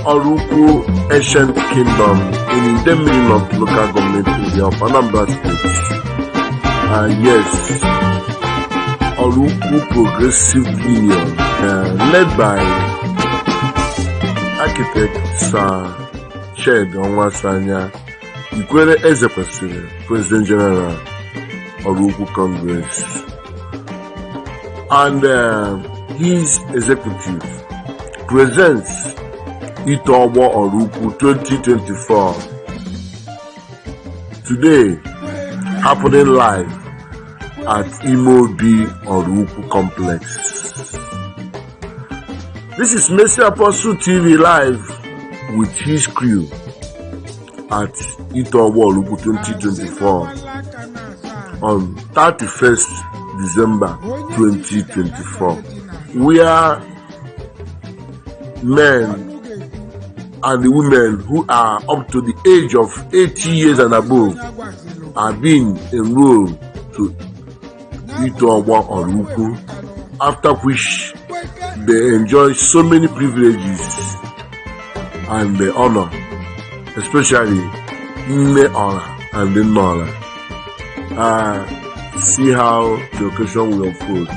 Oraukwu Ancient Kingdom in Idemili North Local Government Area of Anambra State. Yes, Oraukwu Progressive Union, led by Architect Sir Ched Onwasanya, Ikwere Ezekwesili, President General, Oraukwu Congress, and his executive presents Ito Ogbo Oraukwu 2024 today, happening live at Imobi Oraukwu Complex. This is Mercy Apostle TV live with his crew at Ito Ogbo Oraukwu 2024 on 31st December 2024, where men and the women who are up to the age of 80 years and above are being enrolled to Ito Ogbo Oraukwu, after which they enjoy so many privileges and the honor, especially Nne Ora and the Nora. See how the occasion will unfold.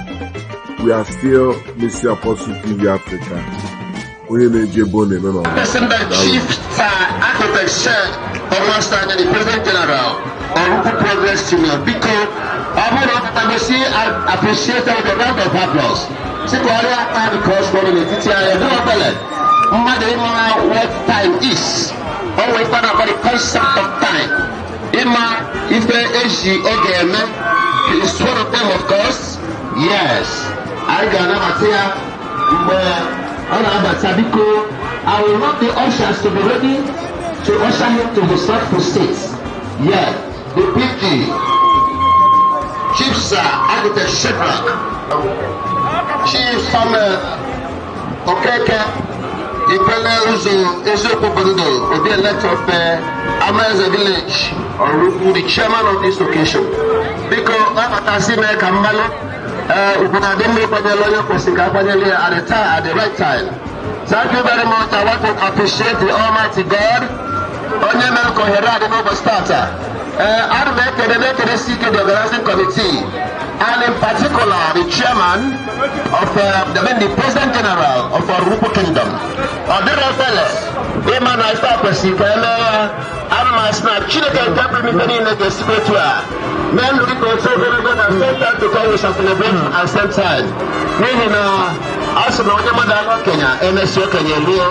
We are still Mercy Apostle TV Africa. Onye na-eje ebe ọ na-eme n'ọha. Person that Chief Sir Architect Shed Onwasanya, the President General, Oraukwu Progress Union. Biko, ọ bụrụ na ọ pụtagosi, appreciate with a round of applause. Sị ka ọrịa aka because nọ n'etiti anyị, dị obele mmadụ ịmara what time is. O nwere ife a na-akpọ the concept of time. Ịma ife eji oge eme is one of them, of course. Yes. Anyị ga-anabata ya mgbe ọ na-abata. Biko, I will want the ushers to be ready to usher him to his rightful seat. Yeah, the PG, Chief Sir Architect Shedrack, Chief Samuel Okeke, Ikwele Ụzọ Eziokwu Bondo, Obi elect of Amaeze Village, Oraukwu, the chairman of this occasion. Biko, ọ mee ka mmalụ ugwu na-adị mma ịkwanyere onye kwesịrị ka akwanyere ya at the time, at the right time. Thank you very much. I want to appreciate the Almighty God, onye mere ka ohere a dị n'ụbọchị tata. Ee, ana m ekele na-ekelesi ike the organizing committee and in particular the chairman of the, I mean, the President General of Oraukwu Kingdom. Ọ dịrị ofele ịma na ife a kwesịrị ka emee ya. Ana m asị na Chineke nke pụrụ ife niile ga-esikwa etu a mee ndụ gị ka otu ogologo na same time to come, we shall celebrate at same time, n'ihi na a sị na onye mmadụ anụ okenye emesi okenye luo.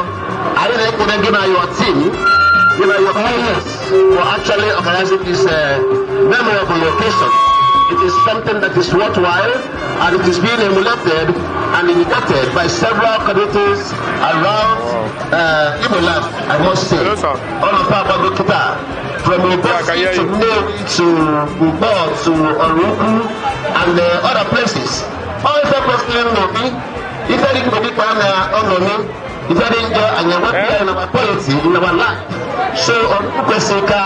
Anyị na-ekele gị na your team, your parents for actually organizing this memorable occasion. It is something that is worthwhile and it is being emulated and imitated by several communities around Igbo land, I must say. Hello, sir. All of our Bagokita, from Yeah, I can hear Obosi to you. Nnewi to Ubo to Oraukwu and other places. All ife kwesịrị nnomi, ife dị nnomi ka a na-ọnọmi, ife dị njọ anyị ewepụ ya in our polity, in our life. So Oraukwu kwesịrị ka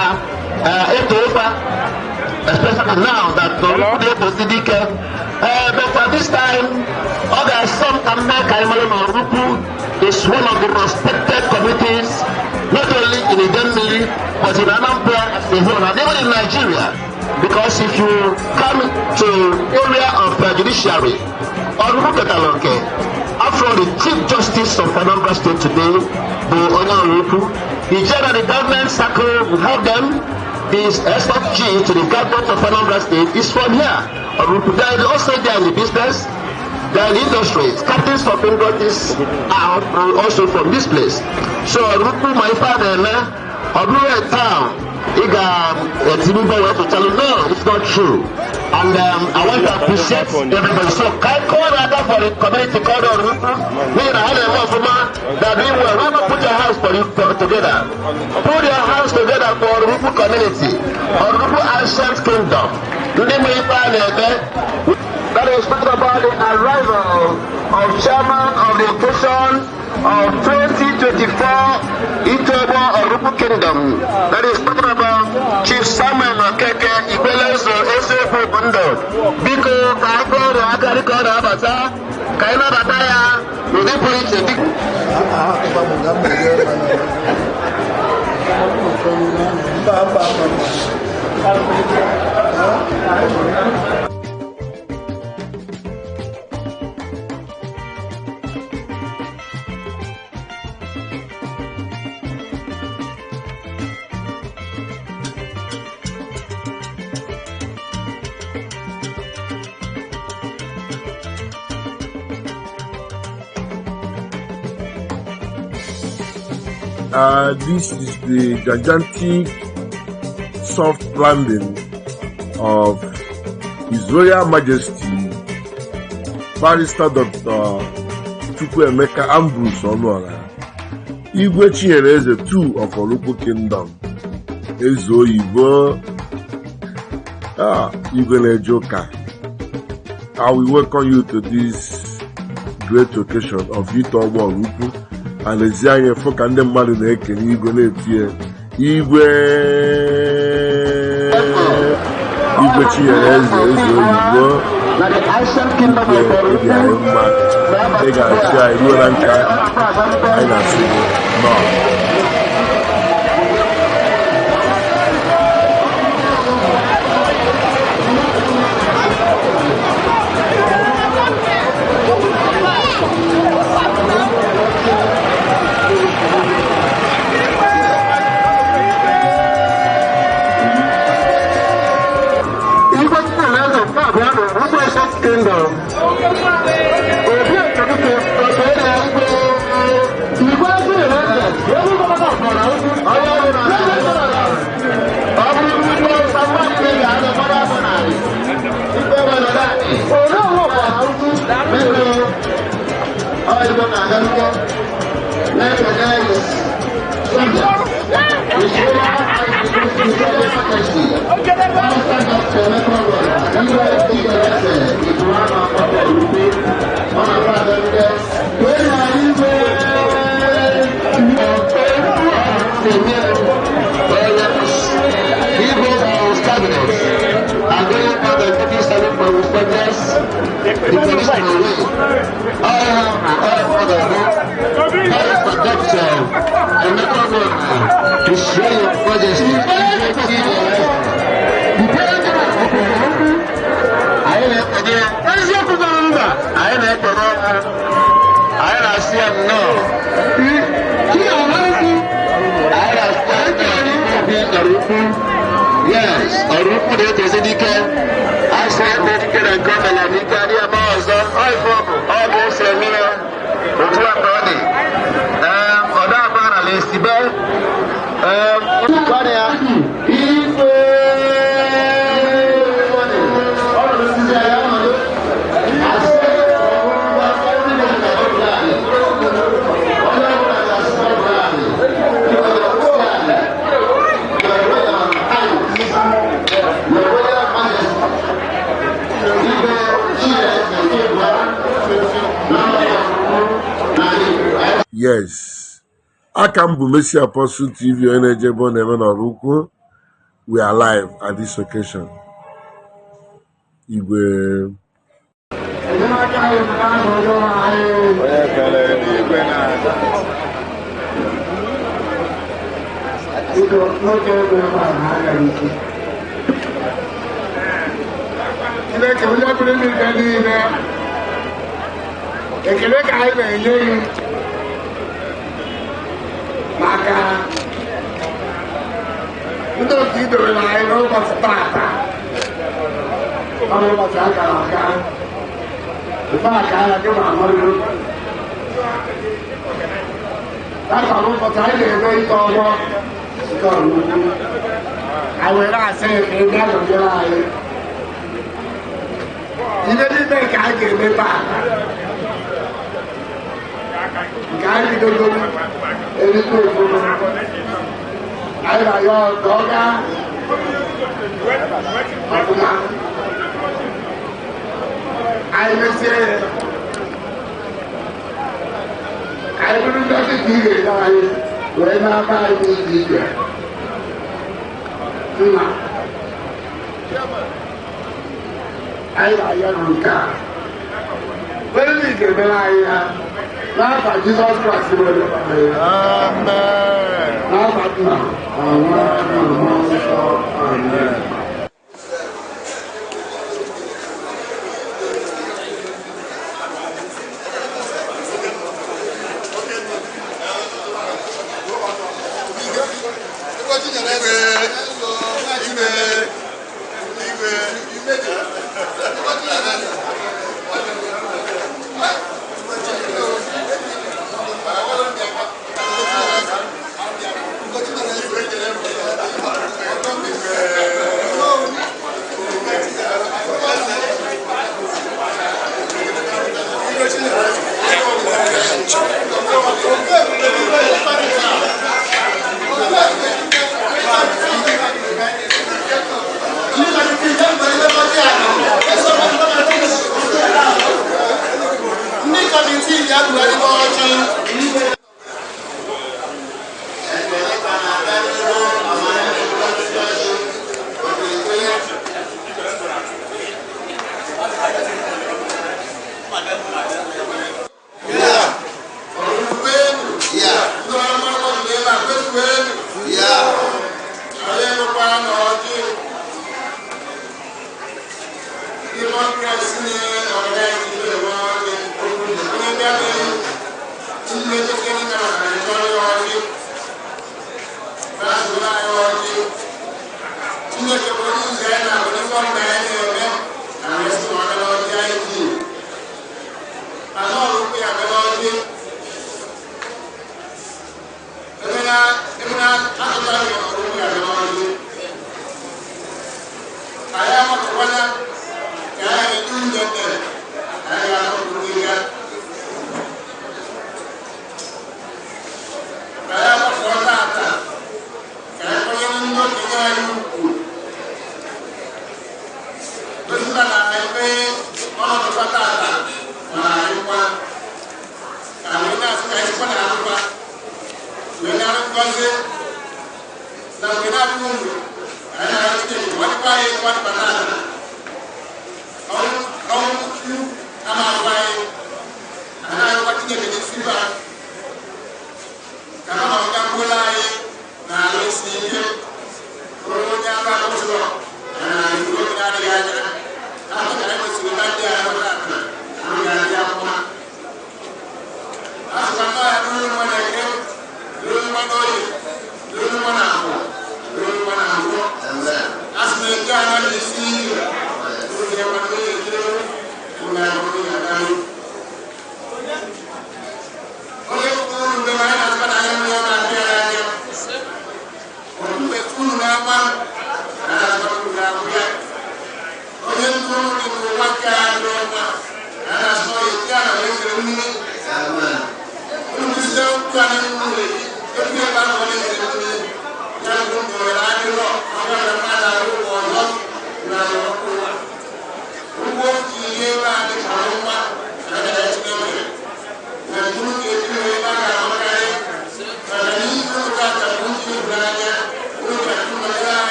eto ụfa, especially now that Hello? Oraukwu na-etosi dike. But at this time, ọ ga-asọ m ka m mee ka anyị mara na Oraukwu is one of the respected communities, not only in Idemili, but in Anambra as a whole, and even in Nigeria. Because if you come to area of judiciary, Oraukwu ketara oke. After all, the Chief Justice of Anambra State today, bụ onye Oraukwu. Ije na the government circle, we have them. His SFG to the government of Anambra State is from here. Oraukwu. They are also there in the business, they are in the industries. Captains of industries are also from this place. So Oraukwu, my father, ọ bụrụ a town ị ga-etiri wee tụchalụ, no, it's not true. And I want to appreciate everybody. So ka anyị kụọ aka for the community called Oraukwu, n'ihi na ha na-eme ọfụma. That doing well. Why not put your hands for you for, together? Put your hands together for Oraukwu community, Oraukwu Ancient Kingdom. Ndị ma ife a na-eme. That is talk about the arrival of chairman of the occasion. of 2024 Itobo Oraukwu Kingdom. That is talking about Chief Samuel Okeke Igbelezo Eziokwu bụ ndụ. Biko ka aka ọrụ aka dịka ọ na-abata ka anyị nabata ya n'ụdị pụrụ iche. This is the gigantic soft landing of His Royal Majesty Barrister Dr. Chukwuemeka Ambrose Onuora, Igwe Chinyere II of Oraukwu Kingdom, Eze Oyibo, Igwe na-eje ụka. I will welcome you to this great occasion of Ito Ogbo Oraukwu. And ezi anya fụ ka ndị mmadụ na-ekenye igwe na-etinye igwe Igwe Chinyere Eze Eze Oyibo, igwe ịdị anyị mma, ị ga-achị anyị ruo na nka. Anyị na-asị gị nọọ. Igwe Chinyere nke abụọ na Oraukwu Ancient Kingdom. Obi Okeke Okere Igwe Igwe Chinyere Eze onye ọrụ na ọ bụrụ nnukwu ọsọ mmadụ ga-anọ mmadụ afọ narị. Ikpe nwere naanị. Biko, ọ Igbo na-aga nnukwu na-ekele His Royal Highness His Royal Majesty Barrister Dr. Emeka Onuora, Igwe Chinyere Eze Ibuama Oraukwu, ọ na-akwa aga nnukwu. Wee na Igwe Eziokwu bụ mba, anyị na-ekpere ọnwụ, anyị na-asị ya nnọọ. Yes, Oraukwu na-etozi dike. Asị ebe dike na nke omela n'ike adịghị ama ọzọ. Ọ ife ọ bụ, ọ bụ ose eme ya. Otu a ka ọ dị. Ee, ọdọ abụọ na lesibe. Ee, gwana ya. Igwe. Ọnọdụ osisi ya, ọnọdụ. Asị, onye ọbụla ga-asị ọbụla anyị. Yes. Aka m bụ Mercy Apostle TV, onye na-eje ebe ọ na-eme n'Oraukwu. We are live at this occasion. Igwe. Onye kelere n'igwe na-aga. Biko, nwoke ebe ebe a na-agaghị ike. Chineke onye pụrụ ime ife niile, ekele ka anyị na-enye gị maka ndị otu i dowere anyị n'ụbọchị tata. Ọ bụ ụbọchị a kara aka. Ife a ka anyị gị ma amarụ. Tata bụ ụbọchị anyị na-eme ite ọgbọ nke Oraukwu. Anyị were asị ka ị bịa nọnyere anyị. Ihe niile nke anyị ga-eme taa, nke anyị bidogoro erite ofuru, anyị na-ayọ ka ọ gaa ọfụma. Anyị mesie ya, Anyị bụrụ ngozi ka ị ga-enye anyị wee na-aba anyị n'ụzọ igwe. Nna, anyị na-ayọ nke a. Onye na ga-emere anyị ha n'afa Jizọs Kraịst bụ onye nwe anyị. Amen. N'afa Nna na Nwa na Mmụọ Nsọ. Amen. Ndị kọmitii ya bụrụ ọchị.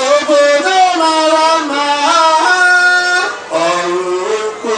Obodo mara mma, ọrụ ukwu.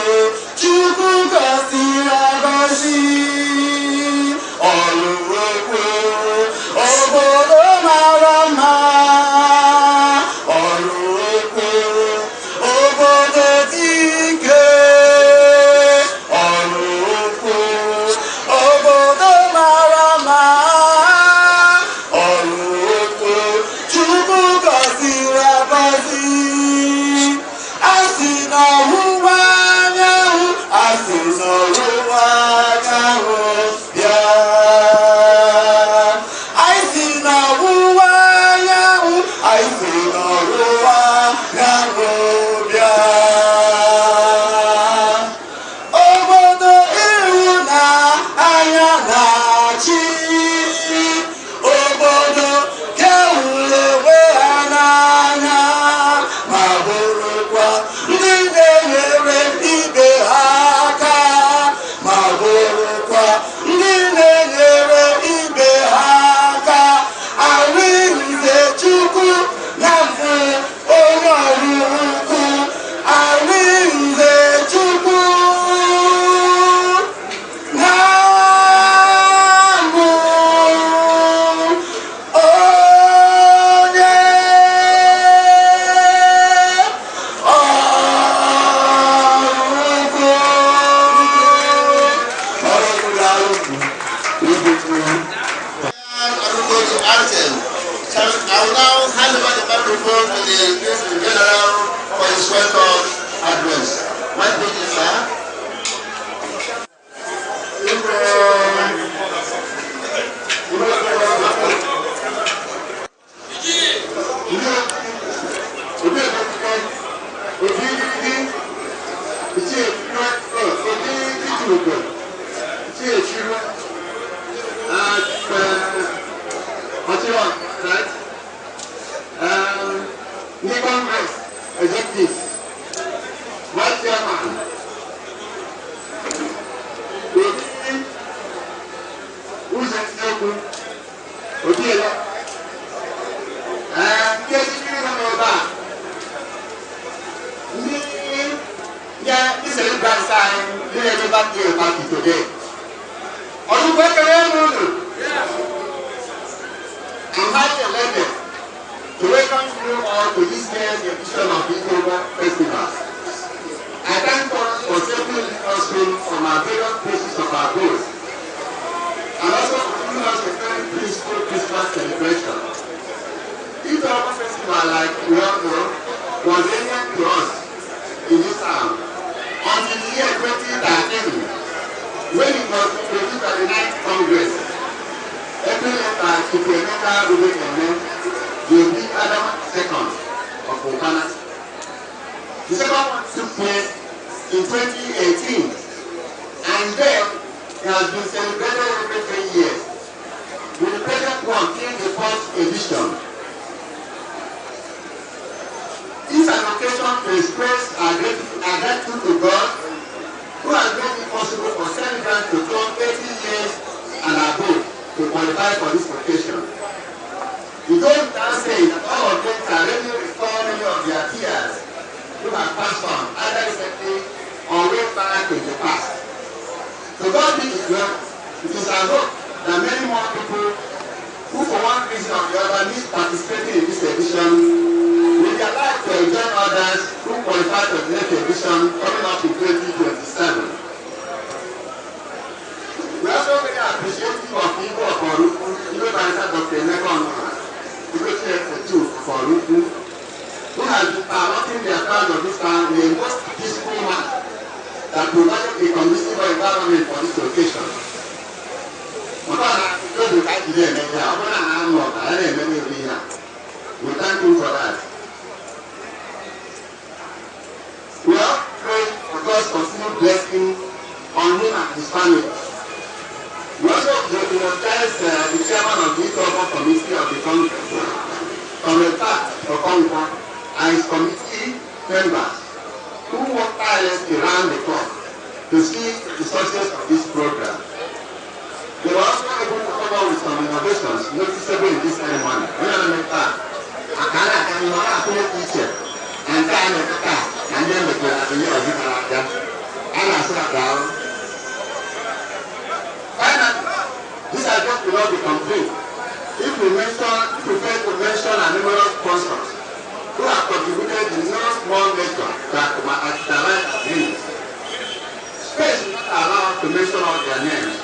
the General for his welcome address. My pleasure, sir. The Congress Executive, Vice Chairman, Obi Uzeokwu, Obiela, ndị ejikere nọ n'ebe a, ndị ya ndị celebrants anyị ndị na-eme birthday party today. Ọdụkwa ekele m unu. I'm highly elated to welcome you all to this year's edition of the Ito Ogbo Festival. I thank God for safely leading us home from our various places of our abode, and also for giving us a very peaceful Christmas celebration. Ito Ogbo Festival, like we all know, was alien to us in this town until the year 2013, when it was introduced at the 9th Congress. Every letter Chief Emeka Uwekeme, the Obi Adam II of Okana. The second one took place in 2018, and then it has been celebrated every 3 years, with the present one being the first edition. It's an occasion to express our gratitude to God, who has made it possible for celebrants to turn 80 years and above to qualify for this occasion. It goes without saying that all of them can really recall many of their peers who have passed on, either recently or way back in the past. To God be the glory. It is our hope that many more people who for one reason or the other miss participating in this edition will be allowed to join others who qualify for the next edition coming up in 2027. We also very appreciative of Igwe of Oraukwu, Igwe Barrister Dr. Emeka Onuora, Igwe Chief of Oraukwu, who has been piloting the affairs of this town in a most peaceful manner that provided a conducive environment for this occasion. Maka na oge ka anyị jiri eme ihe a, ọ bụrụ na na-anụ ọgụ, anyị na-eme n'elu ihe a. We thank you for that. We all pray for God's continued blessing on him and his family. We also recognize the chairman of the Ito Ogbo Committee of the Congress, Comrade Pat Okonkwo, and his committee members who work tirelessly round the clock to see the success of this program. They were also able to come up with some innovations noticeable in this ceremony. Onye na-eme taa, akara aka ihe ọ na-atụle dị iche na nke a na-eme taa na ndị e mepere na ihe ọzọ gara aga. A na-asị na daalụ. Finally, this address will not be complete if we fail to mention our numerous sponsors who have contributed in no small measure to actualize our dreams. Space will not allow us to mention all their names,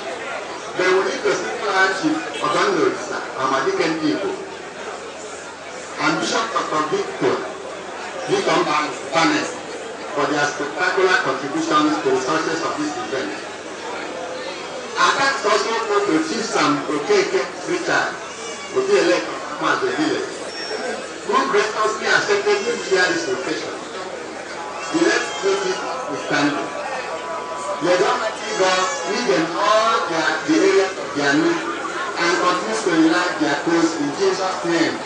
but we need to single out Chief Ogonno Olisa Amadike Ndigbo and Bishop Dr. Victor Barnes for their spectacular contributions to the success of this event. Our thanks also go to Chief Sam Okeke Richard Obieleke Mazo Village, who graciously accepted to chair this occasion. The left notice notwithstanding. May the Almighty God meet them all the areas of their need and continue to unite their cause in Jesus' name.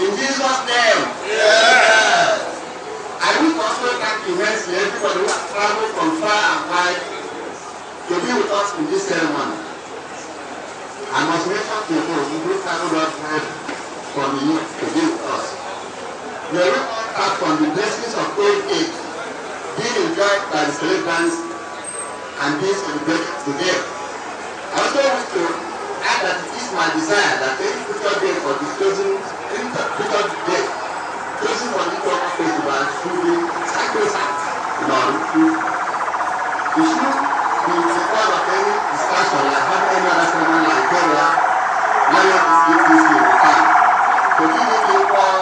In Jesus' name. Yeah. I wish also thank immensely everybody who has traveled from far and wide to be with us in this ceremony. I must mention people who traveled up from the youth to be with us. May we all tap from the blessings of old age being enjoyed by the celebrants and being celebrated today. I also wish to add that it is my desire that any future date for disclosing any future date chosen for the Ito Ogbo Festival should be sacrosanct in our youth. It should be devoid of any discussion like having any other ceremony like burial, marriage, etc. in the town. To give it equal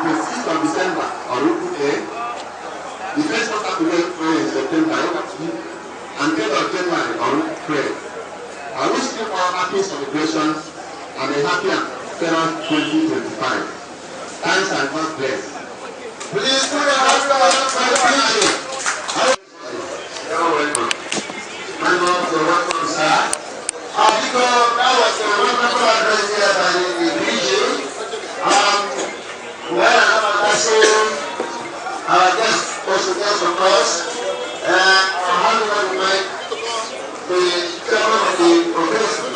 26th of December, Oraukwu Day, the first Saturday prayer in September, and 3rd of January, Oraukwu prayer. I wish you all happy celebrations and a happy and prosperous 2025. Thanks and God bless. Please put your hands together for the preaching. You're welcome. My mom, you're welcome, sir. Because that was a wonderful address here by the preaching. Well, I'm passing our guest, also guest of us, and I'm handing over the mic to the chairman of the occasion.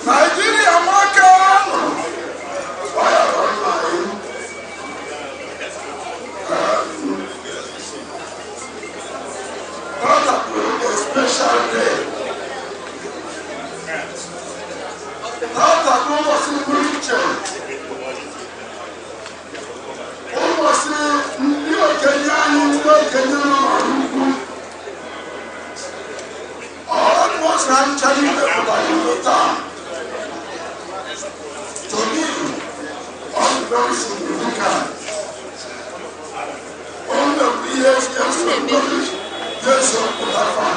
Nigeria maka a special day. Tata bụ ụbọchị pụrụ iche. Ụbọchị ndị okenye anyị, ndị okenye nọ n'Oraukwu. Ọ ụbọchị anyị chọrọ imepụta iwu taa. To me, all very significant. O nwere ihe esi Jesu pụtara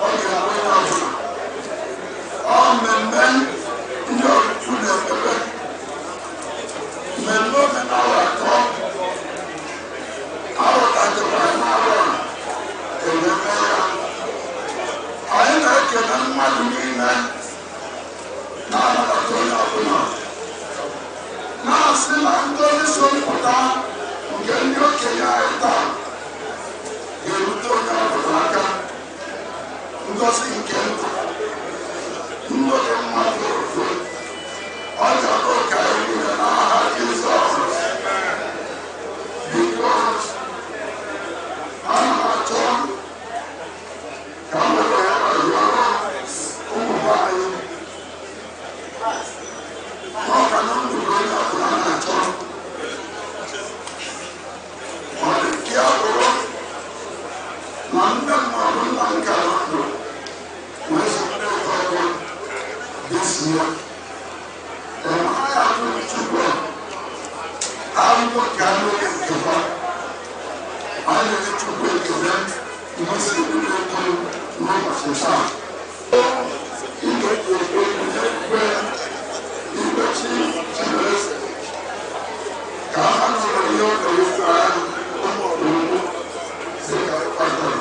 ọ ga-enwe ya ọbụla. Ọ mmemme ndị Oraukwu na-emebe. Mmemme omenala atọ arụtadịkwara n'arọ a ememe ya. Anyị na-ekele mmadụ niile na-anabata onye ọbụla, na-asị na ngozi so mpụta nke ndị okenye anyị taa ga-erute onye ọbụla aka. Ngozi nke ndụ, ngozi mmadụ ofu ọ ga-abụ ka anyị niile n'aha Jizọs. Because ana m achọ ka m were ya rịọrọ ụmụ anyị ọ ka na ndụ onye ọbụla na-achọ ọ dị ka ya bụrụ na nne m maọbụ nna m ka nọ ndụ wee sị ndị ọzọ this year. Anaghị atụrụ Chukwu ahụhụ ka n'oge nke ha. Anyị na-enye Chukwu ekele ngosi ebube okwu n'ụbọchị taa. Ị ga-eji okwu ekwe igwe chi Chineke ka ha nụrụ ihe ọ ga-eweta anyị ụmụ Oraukwu dị ka ịkwadoro.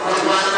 Ọ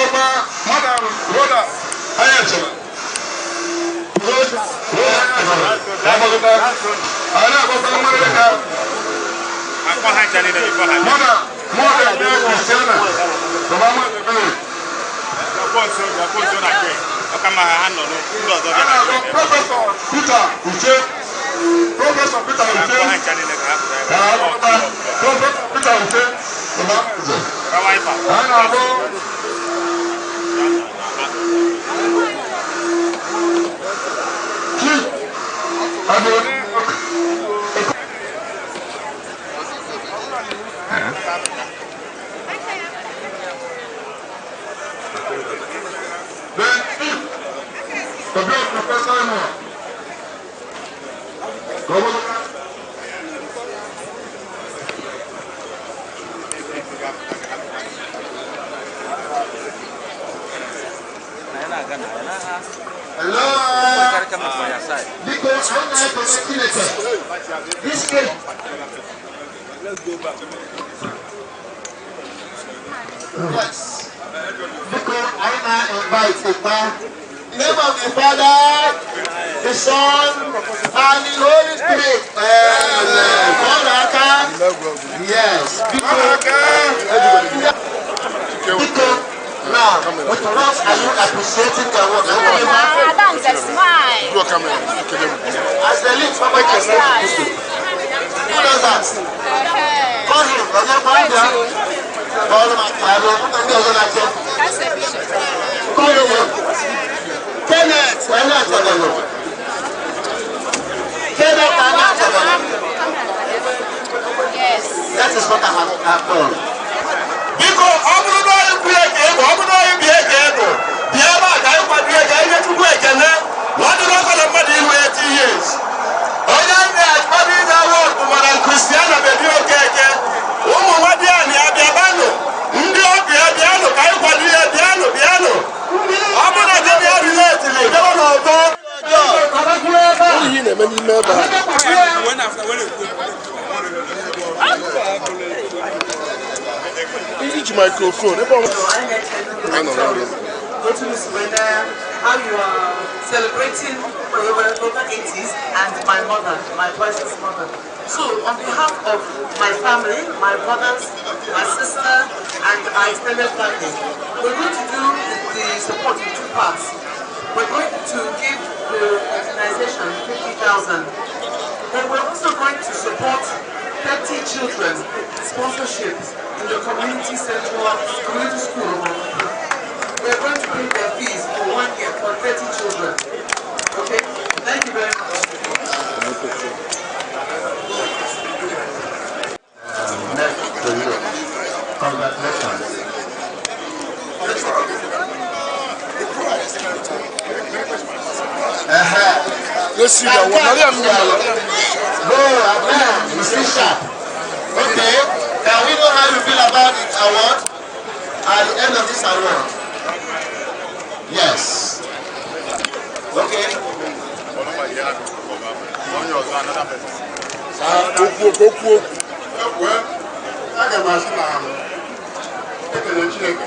Na-akpọkwa Madam Rhoda Anyachara. Rhoda Anyachara. Anyị na-akpọkwa mmadụ dịka Mother Mother Christiana from Amaeze Village. A na-akpọ Professor Peter Uche. Professor Peter Uche. Ka Professor Peter Uche from Amaeze. Anyị na-akpọ Chief Adoni. Then Chief Obi Professor Imo. Governor. Hello. Biko, anyị na-ekele Chineke. This cake. Yes. Biko, anyị na-invite Igba. In the name of the Father, the Son, and the Holy Spirit. Amen. Kọọ aka. Yes. Biko, biko, now, with what are you appreciating the work? Adanze, smile. As the lead, Papa can say, who does that? Call him. Onye kpọọ bịa. Kpọọrọ m aka alụ. Ndị ọzọ na-achọ. That's a bishop. Call him. Kenneth, onye achọrọ. Kenneth, onye achọrọ. Yes. That is what I have done. Biko, ọ bụrụ na anyị kwuye ka ego, ọ bụrụ na anyị bie ka ego, bịa ebe a ka anyị kwado ya, ka anyị nye Chukwu ekele na ọ dịrị ọkọ na mmadụ iru 80 years. Onye anyị na-akwado inye award bụ Madam Christiana Baby Okeke. Ụmụ nwa di anyị abịabanụ, ndị ọbịa bịanụ ka anyị kwado ya, bịanụ bịanụ. Ọ bụrụ na di ya riletiri, bịaba n'ọzọ. Oyi na-eme n'ime ebe a. Iji microphone ebe ọ nọ n'ọrụ. How you are celebrating over 80s and my mother, my precious mother. So on behalf of my family, my brothers, my sister, and our extended family, we're going to do the support in two parts. We're going to give the organization 50,000. But we're also going to support 30 children sponsorship in the community central community school. We're going to pay their fees for 1 year for 30 children. Okay? Thank you very much. Next to you. Congratulations. Let's see that one. Maria Mugala. Go, amen. You see sharp. Okay. Can we know how you feel about the award? At the end of this award? Yes. Okay. Okwu okwu okwu okwu. Well, aga m asị na ekele Chineke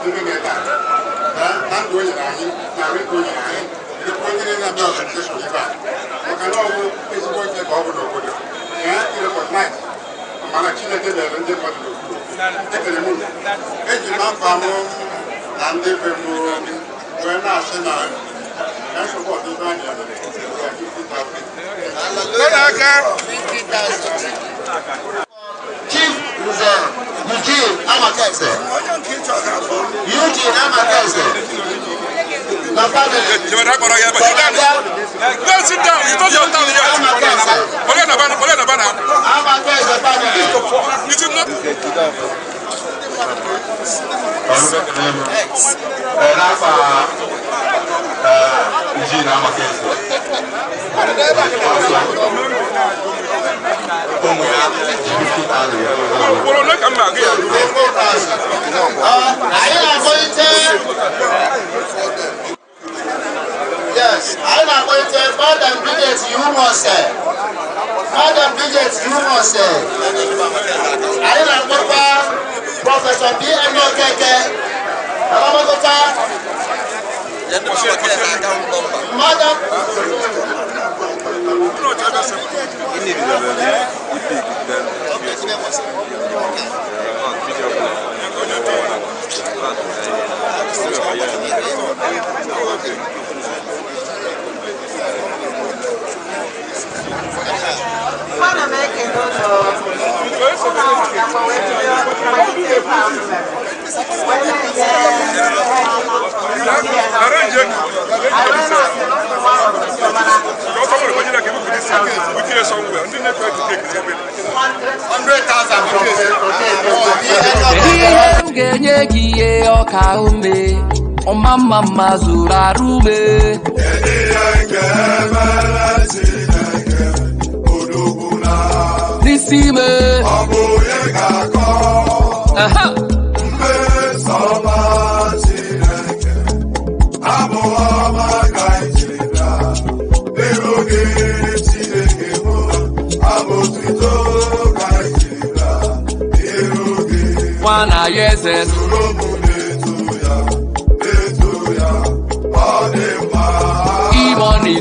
ndị na-eta na ndụ o nyere anyị na arụ ike o nyere anyị, dịkwa onye na-eme organization ibe a, maka na ọ bụ ezigbo ihe ka ọ bụ n'obodo ya ịrecognize mana Chineke mere ndị mmadụ n'obodo. Ekele m unu. Eji m afa m na ndị be m wee na-asị na ka nsogbu ibe anyị mere ya 50,000. Aka. 50,000. Chief Nze Eugene Amakeze. Eugene Amakeze. Na family. Sit down. Go sit down. It's not your town yet. Forget about it. Forget about it. Amakeze family. It is not. N'afọ Eugene Amakeze, ụmụ ya ji 50,000 ya. Ugboro ole ka m na-aga ya? Anyị na-akpọlite. Yes, anyị na-akpọlite Madam Bridget Iwumose. Madam Bridget Iwumose. Anyị na-akpọkwa Professor B.N. Okeke. Agbakọta mmadụ. Ana m ekele ụlọ ụlọ ahụ gakwa wee bido mmalite ebe ahụ mere. Wee na-enye anyị wee na-asị na ụmụ nwa ọtụtụ mana 100,000 from Okeke. Ihe m ga-enye gị ihe ọka ume ọma mma mma zuru arụ ume. N'isi ime. Aha. Nwa na ya eze. Imoni.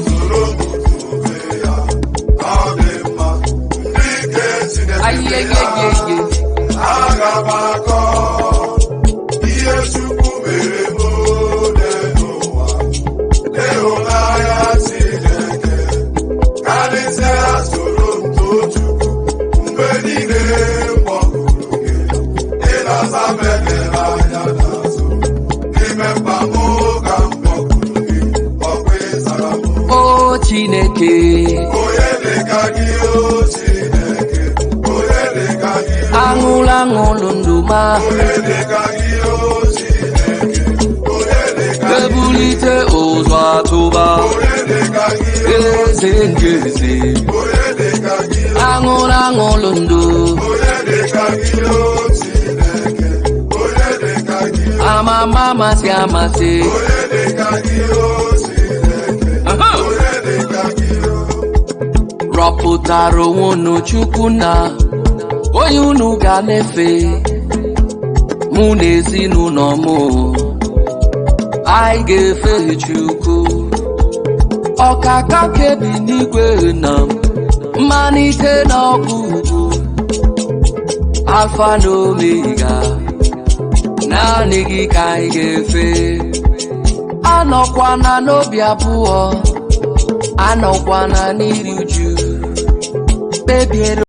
Ayeyeyeye. Aga m akọ ihe Chukwu mere m ole n'ụwa, ịhụnanya Chineke karịsịa. Soro m too Chukwu mgbe niile m kpọkuru gị, ịnasa m elere anya n'azụ n'ime mkpa m ka m kpọkuru gị, ọkwa ịzara m. O Chineke. Onye dịka gị, o Chineke, onye dịka gị? Aṅụlụ aṅụlụ ndụ ma. Onye dịka gị, o Chineke, onye dịka gị? Ebulite ụzọ atụba. Onye dịka gị? Eze ndị eze. Onye dịka gị? Aṅụlụ aṅụlụ ndụ. Onye dịka gị, o Chineke, onye dịka gị? Ama ama amasị amasị. Onye dịka gị, o Chineke? Aha. Onye dịka gị? Rọpụtara onwe unu Chukwu na onye unu ga na-efe. Mụ na ezinụlọ m, anyị ga-efe Chukwu. Ọkaka kebi n'igwe na mmalite na ọgwụgwụ, Alfa na Omega, naanị gị ka anyị ga-efe. Anọkwana n'obi abụọ, anọkwana n'iri uju, kpebiere.